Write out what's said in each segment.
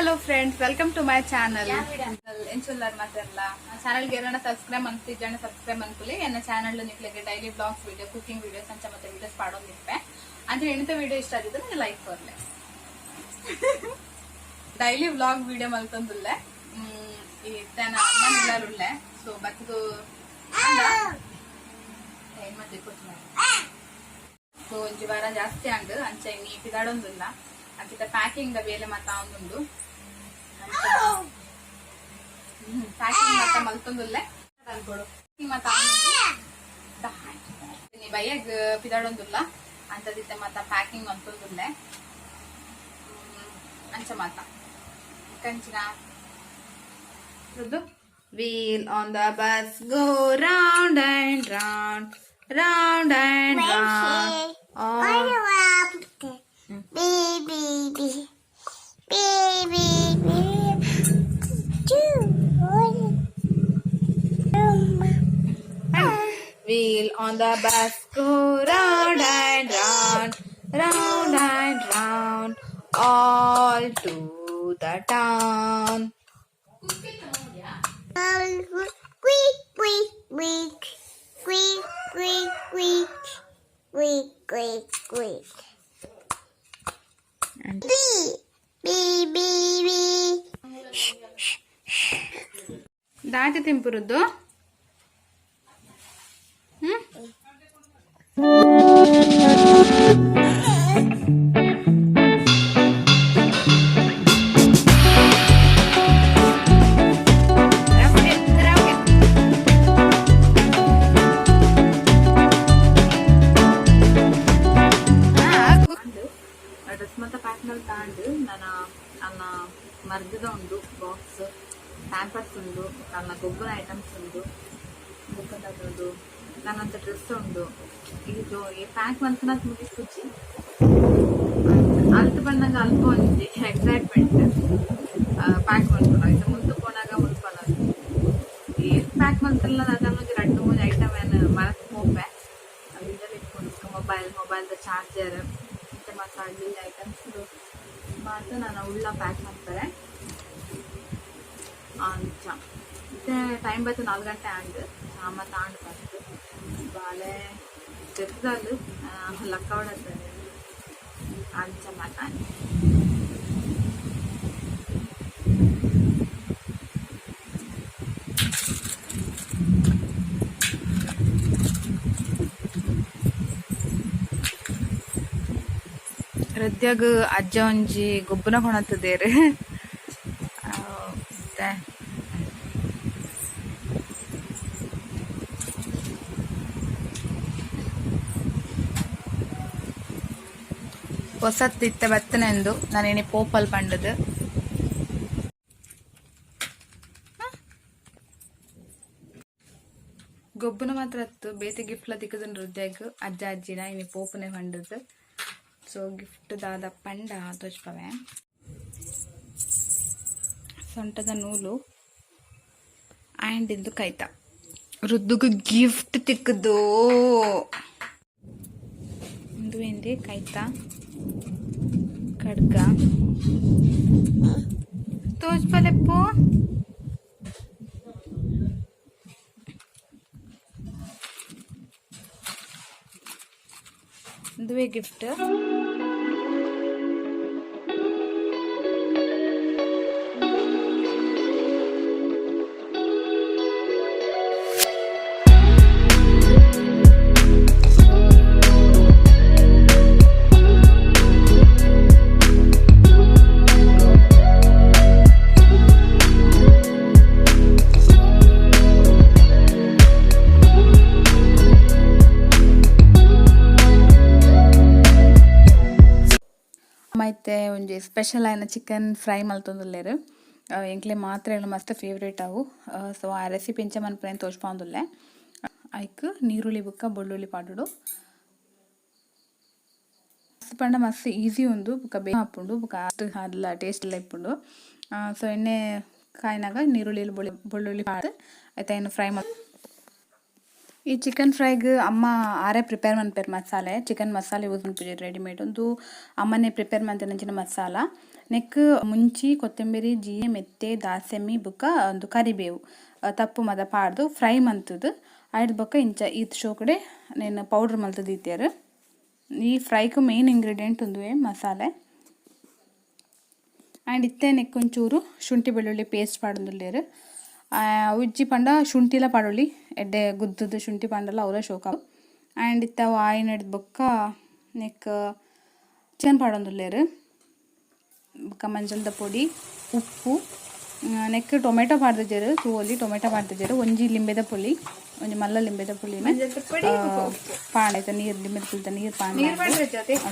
Hello friends, welcome to my channel. ಎಂಚುಲ್ಲರ್ ಮಾತೆರ್ಲ? ಚಾನಲ್ಗೆ ಏರನ subscribe ಮನ್ತಿಜ್ಜಂಡ subscribe ಮನ್ಪುಲೆ. ಎನ್ನ ಚಾನಲ್ ನಿಕ್ಲೆಗ್ daily vlogs video, cooking videos ಅಂಚ ಮತ್ತೆ ವಿಡಿಯೋಸ್ ಪಾಡೊಂದಿಪ್ಪೆ. ಅಂಚ ಎಣಿತ ವಿಡಿಯೋ ಇಷ್ಟ ಆಗಿದ್ರೆ ನಂಗೆ ಲೈಕ್ ಕೊರ್ಲೆ. ಡೈಲಿ ವ್ಲಾಗ್ ವಿಡಿಯೋ ಮಲ್ತೊಂದುಲ್ಲೆ. ಇತ್ತೆ ಅಮ್ಮನ ಉಲ್ಲೆ. ಸೊ ಬತ್ತದು ಟೈಮ್ ಮತ್ತೆ. ಸೊ ಒಂಜಿ ವಾರ ಜಾಸ್ತಿ ಆಂಡ್. ಅಂಚ ಇನಿ ಪಿದಾಡೊಂದುಲ್ಲ. ಅಂಚಿತ ಪ್ಯಾಕಿಂಗ್ ದ ಬೇಲೆ ಮಾತ ಆವೊಂದುಂಡು. ಪ್ಯಾಕಿಂಗ್ ಮಾತ ಮಲ್ತೊಂದುಲ್ಲೆ. ಮಾತ ಇನಿ ಬಯ್ಯಗ್ ಪಿದಾಡೊಂದುಲ್ಲ. ಅಂಚದಿತ್ತೆ ಮಾತ ಪ್ಯಾಕಿಂಗ್ ಮಲ್ತೊಂದುಲ್ಲೆ. ಅಂಚ ಮಾತ ಕಂಚಿನ. Wheel on the bus go round and round, round and round. All B B B B B B two one. Wheel on the bus go round and round, round and round, all to the town. Squeak, squeak, squeak, squeak, squeak, squeak, squeak, squeak, squeak. B B B B. ದಾಟಿ ತಿಂಪುರುದ್ದು. ಹ್ಮ್ dress ಮಾತ pack ತಾಂಡು ನನ್ನ ಅನ್ನ ಮರ್ದದ ಉಂಡು, box, Pampers ಉಂಡು, ನನ್ನ ಗೊಬ್ಬರ items ಉಂಡು, ಬೊಕ್ಕ ನನ್ನಂತ ಡ್ರೆಸ್ ಉಂಡು. ಇದು ಈ ಪ್ಯಾಕ್ ಮಲ್ಪುನಾತ್ ಮುಗಿಸ್ಪುಜಿ. ಅಲ್ತ್ ಬಂದಾಗ ಅಲ್ಪ ಒಂಜಿ ಎಕ್ಸೈಟ್ಮೆಂಟ್ ಪ್ಯಾಕ್ ಮಲ್ಪುನ. ಇದು ಮುಲ್ತು ಪೋನಾಗ ಮುಲ್ಪನ. ಏತ್ ಪ್ಯಾಕ್ ಮಲ್ತಲ್ಲ, ಅದನ್ನ ಒಂಜಿ ರಡ್ಡ್ ಮೂಜಿ ಐಟಮ್ ಏನ್ ಮರತ್ ಪೋಪೆ. ಅದು ಇದೆಲ್ಲ ಇಟ್ಕೊಂಡು ಮೊಬೈಲ್, ಮೊಬೈಲ್ದ ಚಾರ್ಜರ್, ಇಂಚ ಮಾತ ಐಟಮ್ಸ್ ಮಾತ ನಾನು ಉಳ್ಳ ಪ್ಯಾಕ್ ಮಾಡ್ತಾರೆ. ಅಂಚ ಮತ್ತೆ ಟೈಮ್ ಬತ್ತು 4 ಗಂಟೆ ಆಂಡ್. ಮತ್ತೆ ಆಂಡ್ ಬಂತು ಬಾಳೆ ಜೆತ್ತದಾಲ್ ಲಕ್ಕವಡತ್ತಾರೆ. ಅಂಚ ಮಾತ. ಹೃದಯಗ್ ಅಜ್ಜ ಒಂಜಿ ಗೊಬ್ಬುನ ಕೊಣತದೇರು. ಮತ್ತೆ ಹೊಸತ್ ಇತ್ತೆ ಬತ್ತನೆಂದು ನಾನೇನೆ ಪೋಪಲ್ ಪಂಡದು. ಗೊಬ್ಬುನ ಮಾತ್ರ ಅತ್ತು, ಬೇತೆ ಗಿಫ್ಟ್ಲ ತಿಕ್ಕದನ್ ಹೃದಯಗ್ ಅಜ್ಜ ಅಜ್ಜಿನ ಇನಿ ಪೋಪುನೆ ಪಂಡದು. ಸೊ ಗಿಫ್ಟ್ ದಾದ ಪಂಡ ತೋಜ್ಪವೆ. ಸೊಂಟದ ನೂಲು ಆ್ಯಂಡ್ ಇಂದು ಕೈತ. ರುದ್ದುಗು ಗಿಫ್ಟ್ ತಿಕ್ಕದು. ಇಂದು ಎಂದೆ ಕೈತ ಖಡ್ಗ ತೋಜ್ಪಲೆಪ್ಪು. ಇಂದುವೆ ಗಿಫ್ಟ್. ಮೈತೆ ಒಂಜಿ ಸ್ಪೆಷಲ್ ಆಯಿನ ಚಿಕನ್ ಫ್ರೈ ಮಲ್ತೊಂದುಲ್ಲೆರ್. ಎಂಕ್ಲೆ ಮಾತ್ರ ಮಸ್ತ್ ಫೇವ್ರೇಟ್ ಅವು. ಸೊ ಆ ರೆಸಿಪಿ ಎಂಚ ಮನ್ಪುನೆ ತೋಜ್ಪಾವೊಂದುಲ್ಲೆ. ಐಕ್ ನೀರುಳ್ಳಿ ಬುಕ್ಕ ಬೆಳ್ಳುಳ್ಳಿ ಪಾಡೊಡು. ಮಸ್ತ್ ಪಂಡ ಮಸ್ತ್ ಈಸಿ ಉಂಡು, ಬುಕ್ಕ ಬೇಗ ಆಪುಂಡು, ಬುಕ್ಕ ಅತ್ ಅಲ್ಲ ಟೇಸ್ಟ್ ಎಲ್ಲ ಇಪ್ಪುಂಡು. ಸೊ ಎಣ್ಣೆ ಕಾಯಿನಾಗ ನೀರುಳ್ಳಿ, ಬೆಳ್ಳುಳ್ಳಿ ಪಾಡ್ದ್ ಐತ ಐನ್ ಫ್ರೈ ಮಲ್. ಈ ಚಿಕನ್ ಫ್ರೈಗ್ ಅಮ್ಮ ಆರೇ ಪ್ರಿಪೇರ್ ಮನ್ಪೆರ್ ಮಸಾಲೆ. ಚಿಕನ್ ಮಸಾಲೆ ಯೂಸ್ ಮನ್ಪುಜೆರ್ ರೆಡಿಮೇಡ್. ಉಂದು ಅಮ್ಮನೆ ಪ್ರಿಪೇರ್ ಮಂತಿನಂಚಿನ ಮಸಾಲ. ನೆಕ್ ಮುಂಚಿ, ಕೊತ್ತಂಬರಿ, ಜೀರಿಗೆ, ಮೆತ್ತೆ, ದಾಸೆಮಿ ಬುಕ್ಕ ಒಂದು ಕರಿಬೇವು ತಪ್ಪು ಮದ ಪಾಡ್ದು ಫ್ರೈ ಮಂತುದು ಐಡ್ ಬೊಕ್ಕ ಇಂಚ ಈತ್ ಶೋಕಡೆ ನೆನ್ ಪೌಡರ್ ಮಲ್ತ್ ದೀತೆರ್. ಈ ಫ್ರೈಕ್ ಮೇನ್ ಇಂಗ್ರೀಡಿಯೆಂಟ್ ಉಂದುವೆ ಮಸಾಲೆ. ಆ್ಯಂಡ್ ಇತ್ತೆ ನೆಕ್ ಒಂಚೂರು ಶುಂಠಿ ಬೆಳ್ಳುಳ್ಳಿ ಪೇಸ್ಟ್ ಪಾಡೊಂದುಲ್ಲೆರ್. ಉಜ್ಜಿ ಪಂಡ ಶುಂಠಿಲ ಪಾಡೊಲಿ, ಎಡ್ಡೆ ಗುದ್ದುದು ಶುಂಠಿ ಪಾಂಡಲ ಅವ್ಲ ಶೋಕ. ಆ್ಯಂಡ್ ಇತ್ತೆ ಅವು ಆಯಿನೆಡ್ದ್ ಬೊಕ್ಕ ನೆಕ್ ಚಿಕನ್ ಪಾಡೊಂದುಲ್ಲೆರ್. ಬೊಕ್ಕ ಮಂಜಲ್ದ ಪೊಡಿ, ಉಪ್ಪು, ನೆಕ್ ಟೊಮೆಟೊ ಪಾಡ್ದಿಜೆರ್, ತೂವೊಲಿ ಟೊಮೆಟೊ ಪಾಡ್ದಿಜೆರ್. ಒಂಜಿ ಲಿಂಬೆದ ಪುಳಿ, ಒಂಜಿ ಮಲ್ಲ ಲಿಂಬೆದ ಪುಳಿನ ಪಾಡ್ ಐತ ನೀರು, ಲಿಂಬೆದ ಪುಳಿತ ನೀರು ಪಾಡ್.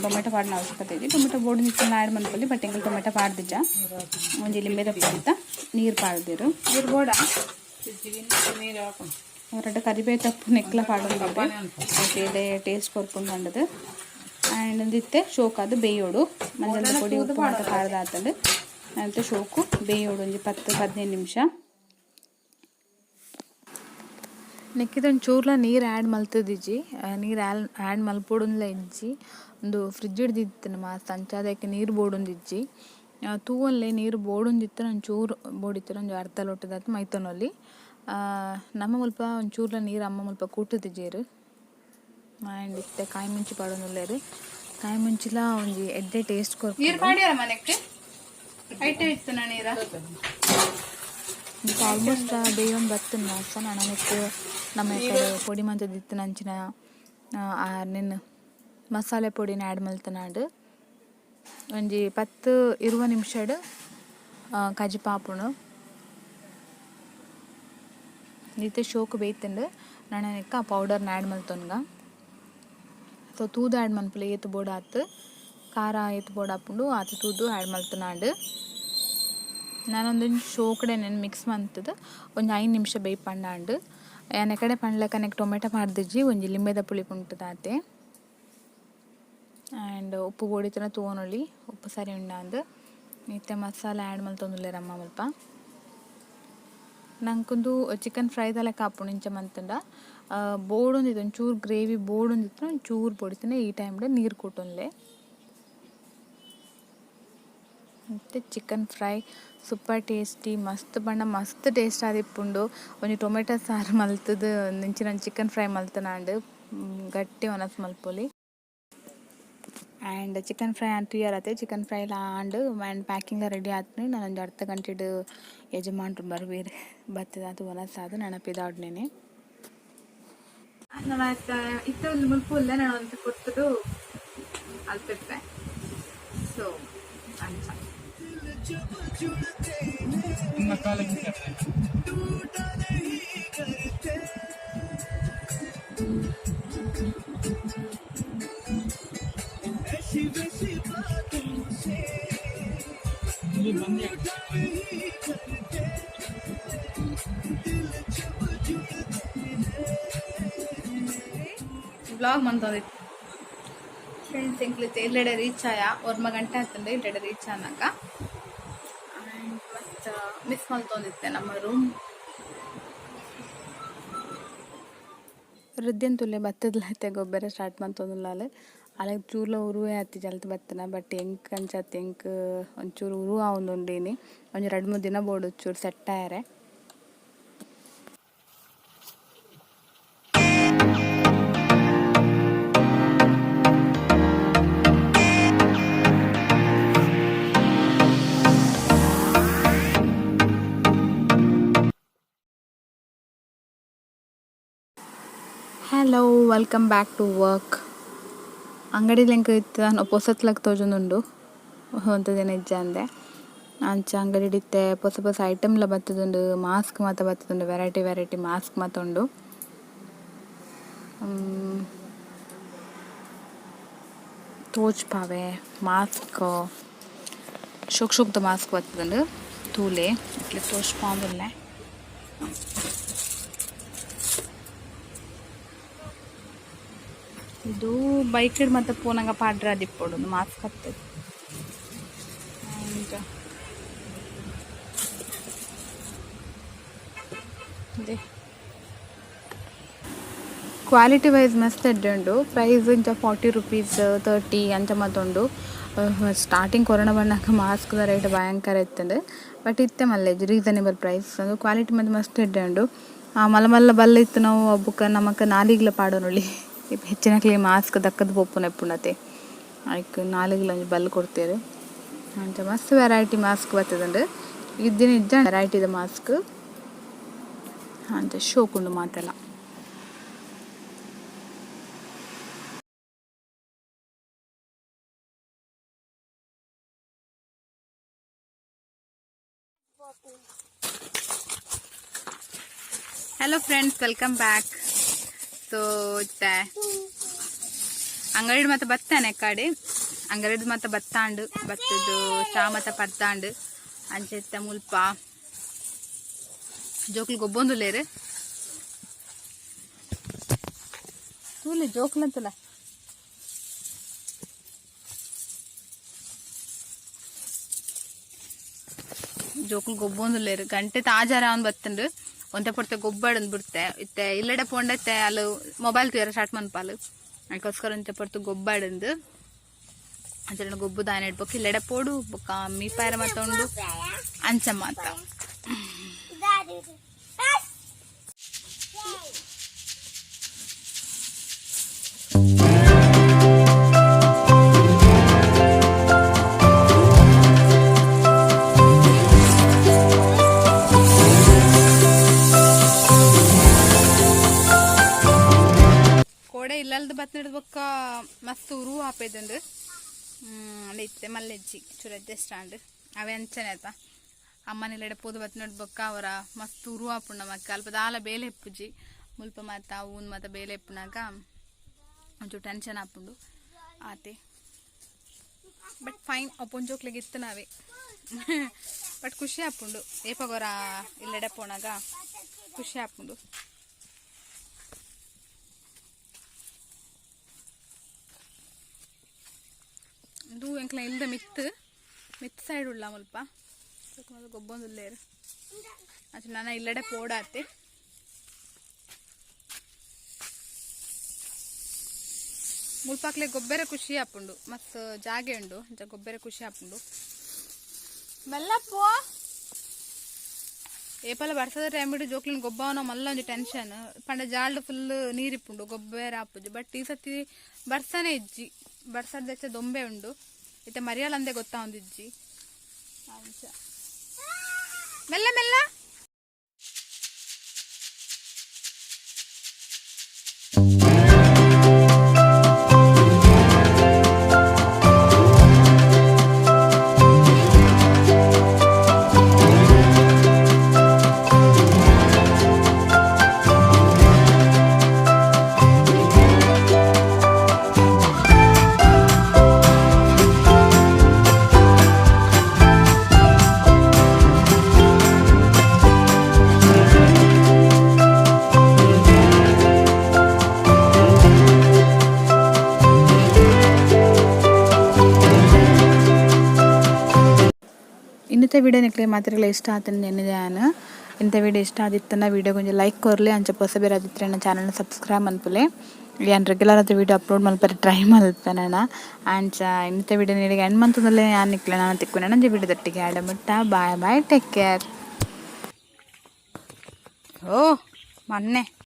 ಟೊಮೆಟೊ ಪಾಡಿನ ಅವಶ್ಯಕತೆ ಇಜ್ಜಿ. ಟೊಮೆಟೊ ಬೋಡು ಆ್ಯಡ್ ಮನ್ಪೊಲಿ, ಬಟ್ ಎಂಕುಲು ಟೊಮೆಟೊ ಪಾಡ್ದಿಜ. ಒಂಜಿ ಲಿಂಬೆದ ಪುಳಿತ ನೀರು ಪಾಡ್ದೆರ್. ರಡ್ಡ್ ಕರಿಬೇವು ತಪ್ಪು ನೆಕ್ಲ ಪಾಡೊಂದುಲ್ಲೆರ್, ಎಡ್ಡೆ ಟೇಸ್ಟ್ ಕೊರ್ಪುಂಡು ಪಂಡುದು. ಆ್ಯಂಡ್ ಉಂದಿತ್ತೆ ಶೋಕಾದ್ ಬೇಯೋಡು. ಮಂಜಲ್ದ ಪೊಡಿ, ಉಪ್ಪು ಮಾತ ಪಾಡ್ದಾತುಂಡು. ಅಂತೆ ಶೋಕು ಬೇಯೋಡು ಒಂಜಿ 10-15 ನಿಮಿಷ. ನೆಕ್ಕಿದ ಚೂರ್ಲ ನೀರು ಆ್ಯಡ್ ಮಲ್ತದಿಜ್ಜಿ, ನೀರು ಆ್ಯಡ್ ಮಲ್ಪೊಡುಂದ್ಲ ಇಜ್ಜಿ. ಉಂದು ಫ್ರಿಜ್ ಇತ್ತಿನ ಮಸ್ತ್, ಅಂಚಾದ್ ನೀರು ಬೋಡೊಂದಿಜ್ಜಿ. ತೂವೊನ್ಲೆ, ನೀರು ಬೋಡೊಂದಿತ್ತ್ಂಡ ಒಂಚೂರು ಬೋಡಿತ್ತ್ಂಡ ಒಂಜಿ ಅರ್ಧ ಲೋಟದಾತ್ ಮೈತೊನೊಲಿ. ನಮ ಮುಲ್ಪ ಒಂಚೂರ್ಲ ನೀರು ಅಮ್ಮ ಮುಲ್ಪ ಕೂಟುದಿಜೆರ್. ಆ್ಯಂಡ್ ಇತ್ತೆ ಕಾಯಿ ಮುಂಚಿ ಪಾಡೊಂದುಲ್ಲೆರ್. ಕಾಯಿ ಮುಂಚಿಲ ಒಂಜಿ ಎಡ್ಡೆ ಟೇಸ್ಟ್ ಕೊರ್ಪುಂಡು. ನೀರು ಪಾಡ್ಯಾರ ಮನೆಕ್ ಐಟೆ ಇತ್ತುನ ನೀರ. ಆಲ್ಮೋಸ್ಟ್ ಬೇಯೊಂದು ಬತ್ತುಂಡು ಮಾಸ. ನನ ನೆಕ್ಕ್ ನಮ್ಮ ಪೊಡಿ ಮಂತುದಿತ್ತಿನ ಅಂಚಿನ ನೆನ್ ಮಸಾಲೆ ಪೊಡಿನ ಆ್ಯಡ್ ಮಲ್ತನಾಂಡ್. ಒಂಜಿ 10-20 ನಿಮಿಷಡ್ ಕಜಿಪು ಆಪುಂಡು. ಇತ್ತೆ ಶೋಕು ಬೇಯ್ತುಂಡು. ನನ ನೆಕ್ಕ್ ಆ ಪೌಡರ್ನ ಆ್ಯಡ್ ಮಲ್ತೊನ್ಗ. ಸೊ ತೂದು ಆ್ಯಡ್ ಮನ್ಪುಲೆ, ಏತ್ ಬೋಡಾತ್, ಖಾರ ಏತ್ ಬೋಡಾಪುಂಡು ಆತ್ ತೂದು ಆ್ಯಡ್ ಮಲ್ತನಾಂಡ್. ನಾನೊಂದೊಂಜಿ ಶೋಕಡೆ ನೆನ್ ಮಿಕ್ಸ್ ಮಂತುದು ಒಂಜಿ 5 ನಿಮಿಷ ಬೇಯ್ಪಂಡಾಂಡ್. ಯಾನ್ ಎಕಡೆ ಪಂಡ್ಲೆಕ ನೆಕ್ ಟೊಮೆಟೊ ಪಾಡ್ದಿಜ್ಜಿ, ಒಂಜಿ ಲಿಂಬೆದ ಪುಳಿ ಪುಂಟುದಾತೆ. ಆ್ಯಂಡ್ ಉಪ್ಪು ಬೋಡಿತ್ತುಂಡ ತೂವೊನೊಲಿ, ಉಪ್ಪು ಸರಿ ಉಂಡಾಂದ್. ಇತ್ತೆ ಮಸಾಲೆ ಆ್ಯಡ್ ಮಲ್ತೊಂದುಲ್ಲೆರ್ ಅಮ್ಮ ಮುಲ್ಪ. ನಂಕುಂದು ಚಿಕನ್ ಫ್ರೈ ದ ಲೆಕ್ಕ ಆಪುಂಡು ಇಂಚ ಮಂತುಂಡ. ಬೋಡೊಂದಿತ್ತು ಒಂಚೂರು ಗ್ರೇವಿ ಬೋಡೊಂದಿತ್ತು, ಒಂಚೂರು ಬೋಡಿತ್ತುಂಡ ಈ ಟೈಮ್ಡ್ ನೀರು ಕೂಟೊನ್ಲೆ. ಮತ್ತು ಚಿಕನ್ ಫ್ರೈ ಸೂಪರ್ ಟೇಸ್ಟಿ, ಮಸ್ತ್ ಪಂಡ ಮಸ್ತ್ ಟೇಸ್ಟ್ ಆದಿಪ್ಪುಂಡು. ಒಂಜಿ ಟೊಮೆಟೊ ಸಾರು ಮಲ್ತುದು ಇಂಚಿನ ಚಿಕನ್ ಫ್ರೈ ಮಲ್ತನಾಂಡ್ ಗಟ್ಟಿ ವನಸ್ ಮಲ್ಪೊಲಿ. ಆ್ಯಂಡ್ ಚಿಕನ್ ಫ್ರೈ ಆಂಡ್ ತೂಯರತೆ, ಚಿಕನ್ ಫ್ರೈ ಲ ಆಂಡ್ ಆ್ಯಂಡ್ ಪ್ಯಾಕಿಂಗ್ ಲ ರೆಡಿ ಆತ್ಂಡ್. ನಾನೊಂಜಿ ಅರ್ಧ ಗಂಟೆಡ್ ಯಜಮಾನ್ರು ಬರುವೆರ್, ಬತ್ತುದು ವನಸಾದ್ ನನ ಪಿದಾಡ್ನೆನೆ. ನನ ಇತ್ತೆ ಒಂದು ಮುಲ್ಪ ಉಲ್ಲೆ, ನಾನು ಒಂತೆ ಪೊರ್ತುಡು ಅಲ್ತಿರ್ತೆ. ಸೊ ಅಂಚ. ಬ್ಲಾಗ್ ಮಂತೊಂದಿತ್ತೆ ಫ್ರೆಂಡ್ಸ್. ಎಂಕ್ಲು ಇಲ್ಲೆಡೆ ರೀಚ್ ಆಯ, ಒರ್ಮ ಗಂಟೆ ಆತುಂಡು ಇಲ್ಲೆಡೆ ರೀಚ್ ಆನಗ. ಆ್ಯಂಡ್ ಮಸ್ತ್ ಮಿಸ್ ಮಲ್ತೊಂದಿತ್ತೆ ನಮ್ಮ ರೂಮ್. ಹೃದಯನ್ ತುಲೆ ಬತ್ತದ್ಲ ಗೊಬ್ಬರ ಸ್ಟಾರ್ಟ್ ಮಂತೊಂದುಲ್ಲಾಲ್. ಅಲೆಗ್ ಚೂರ್ಲ ಉರುವೆ ಆತಿ ಜಲ್ತ್ ಬತ್ತನ, ಬಟ್ ಎಂಕ್ ಅಂಚಾತ್ ಎಂಕ್ ಒಂಚೂರು ಉರು ಆವೊಂದುಂಡು ಇನಿ. ಒಂಜಿ 2-3 ದಿನ ಬೋಡು ಚೂರು set ಆಯೆರೆ. Hello, welcome back to work. ಅಂಗಡಿಲಿ ಎಂಕ್ ಇತ್ತೆ ದಾನ ಪೊಸತ್ಲಕ್ ತೋಜೊಂದುಂಡು ಒಂತೆ ದಿನ ಇಜ್ಜಂದೆ. ಅಂಚ ಅಂಗಡಿಡ್ ಇತ್ತೆ ಪೊಸ ಪೊಸ ಐಟಮ್ಲ ಬತ್ತುದುಂಡು, ಮಾಸ್ಕ್ ಮಾತ ಬತ್ತುದುಂಡು, ವೆರೈಟಿ ವೆರೈಟಿ ಮಾಸ್ಕ್ ಮಾತ ಉಂಡು. ತೋಜ್ಪಾವೆ ಮಾಸ್ಕ್, ಶೋಕ್ ಶೋಕ್ದ ಮಾಸ್ಕ್ ಬತ್ತುದುಂಡು. ತೂಲೆ, ಇಟ್ಲೆ ತೋಜ್ಪಾವೊಂದುಲ್ಲೆ. ಇದು ಬೈಕ್ ಮತ್ತೆ ಪೋನಗ ಪಾಡ್ರೆ ಆದಿಪ್ಪೊಡು ಮಾಸ್ಕ್ ಅತ್ತೆ. ಕ್ವಾಲಿಟಿ ವೈಸ್ ಮಸ್ತ್ ಎಡ್ಡೆ ಉಂಡು. ಪ್ರೈಸ್ ಇಂಚ 40 ರುಪೀಸ್, 30 ಅಂಚ ಮಾತ ಉಂಡು. ಸ್ಟಾರ್ಟಿಂಗ್ ಕೊರೋನಾ ಬಂದಾಗ ಮಾಸ್ಕ್ದ ರೇಟ್ ಭಯಂಕರ ಇತ್ತಂದು. ಬಟ್ ಇತ್ತೆ ಮಲ್ಲೆಜ್ ರೀಸನೇಬಲ್ ಪ್ರೈಸ್. ಅದು ಕ್ವಾಲಿಟಿ ಮತ್ತೆ ಮಸ್ತ್ ಎಡ್ಡೆ ಉಂಡು. ಮಲ್ಲ ಮಲ್ಲ ಬಲ್ಲ ಇತ್ತು ನಾವು ಬುಕ್ಕ ನಮಕ್ ನಾಲಿಗ್ಲ ಪಾಡೊನೊಲಿ. ಹೆಚ್ಚಿನಕ್ಲೆ ಮಾಸ್ಕ್ ದಕ್ಕದ್ ಪೋಪುನ ಇಪ್ಪುಂಡತೆ, ಐಕ್ ನಾಲಿಗ್ಲ ಒಂಜಿ ಬಲ್ಲ್ ಕೊರ್ತೆರ್. ಅಂಚ ಮಸ್ತ್ ವೆರೈಟಿ ಮಾಸ್ಕ್ ಬತ್ತುದುಂಡು. ಇದ್ದಿನ ಇಜ್ಜಾಂಡ್ ವೆರೈಟಿದ ಮಾಸ್ಕ್. ಅಂಚ ಶೋಕುಂಡು ಮಾತೆಲ. Hello friends, welcome back. So ಇತ್ತೆ ಅಂಗಡಿಡ್ ಮಾತ ಬತ್ತಾನೆ ಕಾಡೆ. ಅಂಗಡಿಡ್ ಮಾತ ಬತ್ತಾಂಡು ಬತ್ತದು ಚಾ ಮಾತ ಪರ್ತಾಂಡು. ಅಂಚ ಇತ್ತೆ ಮುಲ್ಪ ಜೋಕ್ಲು ಗೊಬ್ಬೊಂದುಲ್ಲೇರು. ತೂಲೆ ಜೋಕ್ಲಂತಲ್ಲ. ಜೋಕುಲು ಗೊಬ್ಬೊಂದುಲ್ಲೇರು. ಗಂಟೆ ತಾಜಾರ ಅವನ್ ಬತ್ತಂಡು. ಒಂತೆ ಪೊರ್ತೆ ಗೊಬ್ಬಾಡಂದ್ ಬಿಡ್ತೆ. ಇತ್ತೆ ಇಲ್ಲಡೆ ಪೋಂಡತ್ತೆ ಅಲ್ಲು ಮೊಬೈಲ್ ತೂಯರ ಸ್ಟಾರ್ಟ್ ಮನ್ಪಾಲು. ಅದಕ್ಕೋಸ್ಕರ ಒಂತೆ ಪೊರ್ತು ಗೊಬ್ಬಾಡಂದು. ಅಂಚನೆ ಗೊಬ್ಬು ದಾನೆ ಇಡ್ಬೇಕು ಇಲ್ಲೆಡೆ ಪೋಡು ಬೊಕ್ಕ ಮೀಪಾಯರ ಮಾತ ಉಂಡು ಅಂಚ ಮಾತ. ಕೋಡೆ ಇಲ್ಲಲ್ದು ಬತ್ನಿಡ್ದು ಬೊಕ್ಕ ಮಸ್ತ್ ಉರು ಆಪೇದಂಡು. ಅಂಡ ಇತ್ತೆ ಮಲ್ಲೆಜ್ಜಿ ಚೂರು ಅಡ್ಜಸ್ಟ್ ಆಂಡ್. ಅವೇ ಅಂಚನೆ ಆತ. ಅಮ್ಮನಿಲ್ಲೆಡೆ ಪೋದು ಬತ್ನಿಡ್ದು ಬೊಕ್ಕ ಅವರ ಮಸ್ತ್ ಉರು ಆಪುಂಡು ನಮಕ್. ಅಲ್ಪ ದಾಲ ಬೇಲೆ ಇಪ್ಪುಜಿ. ಮುಲ್ಪ ಮಾತ ಊನ್ ಮಾತ ಬೇಲೆ ಇಪ್ಪುನಾಗ ಒಂಚೂರು ಟೆನ್ಷನ್ ಆಪುಂಡು ಆತೆ. ಬಟ್ ಫೈನ್, ಅವು ಇತ್ತು ನಾವೇ. ಬಟ್ ಖುಷಿ ಆಪುಂಡು ಏಪಗೊರ ಇಲ್ಲೆಡೆ ಪೋನಾಗ ಖುಷಿ ಆಪುಂಡು. ಇದು ಎಂಕ್ಲ ಇಲ್ದ ಮಿತ್ತು ಮಿತ್ ಸೈಡ್ ಉಳ್ಳ ಮುಲ್ಪ ಗೊಬ್ಬೊಂದುಲ್ಲೇರು. ಅಂಚ ನನ ಇಲ್ಲಡೆ ಪೋಡಾತೆ. ಮುಲ್ಪಾಕ್ಲೆ ಗೊಬ್ಬರ ಖುಷಿ ಆಪುಂಡು. ಮಸ್ತ್ ಜಾಗೆ ಉಂಡು. ಅಂಚ ಗೊಬ್ಬರ ಖುಷಿ ಆಪುಂಡು. ಮೆಲ್ಲಪ್ಪು ಏಪಲ ಬರ್ಸದ ಟೈಮ್ ಬಿಡು ಜೋಕ್ಲಿನ ಗೊಬ್ಬವನ ಮಲ್ಲ ಒಂಜಿ ಟೆನ್ಷನ್. ಪಂಡ ಜಾಲ್ಡ್ ಫುಲ್ ನೀರಿಪ್ಪುಂಡು, ಗೊಬ್ಬರ ಆಪುಜಿ. ಬಟ್ ಈ ಸತಿ ಬರ್ಸನೇ ಇಜ್ಜಿ. ಬರ್ಸದ ದೊಂಬೆ ಉಂಡು. ಇತ್ತೆ ಮರಿಯಾಲ ಅಂದೆ ಗೊತ್ತಾವೊಂದಿಜ್ಜಿ. ಅಂಚ ಮೆಲ್ಲ ಮೆಲ್ಲ. ಇನ್ನಿತ ವಿಡಿಯೋ ನಿಕ್ಲೆ ಮಾತೆರೆಗ್ಲ ಇಷ್ಟ ಆತಂದು ಎನ್ನಿದೆ. ಇಂಥ ವಿಡಿಯೋ ಇಷ್ಟ ಆದಿತ್ತನ ವಿಡಿಯೋ ಕೊಂಚ ಲೈಕ್ ಕೊರ್ಲೆ. ಅಂಚ ಪೊಸಬೆರ್ ಆದಿತ್ರೆ ಎನ್ನ ಚಾನಲ್ನ ಸಬ್ಸ್ಕ್ರೈಬ್ ಮನ್ಪುಲೆ. ಯಾನ್ ರೆಗ್ಯುಲರ್ ಆದ್ ವಿಡಿಯೋ ಅಪ್ಲೋಡ್ ಮಲ್ಪರೆ ಟ್ರೈ ಮಲ್ಪೆನನ. ಅಂಚ ಇನ್ನಿತ ವಿಡಿಯೋ ನಿಡೆಗ್ ಎಂಡ್ ಮಂತೊಂದುಲ್ಲೆ. ಯಾನ್ ನಿಕ್ಲೆ ನನ ತಿಕ್ಕುನೆ ನನೊಂಜಿ ವಿಡಿಯೋ ದೊಟ್ಟಿಗೆ. ಆಡ ಮುಟ್ಟ ಬಾಯ್ ಬಾಯ್, ಟೇಕ್ ಕೇರ್. ಓ ಮೊನ್ನೆ.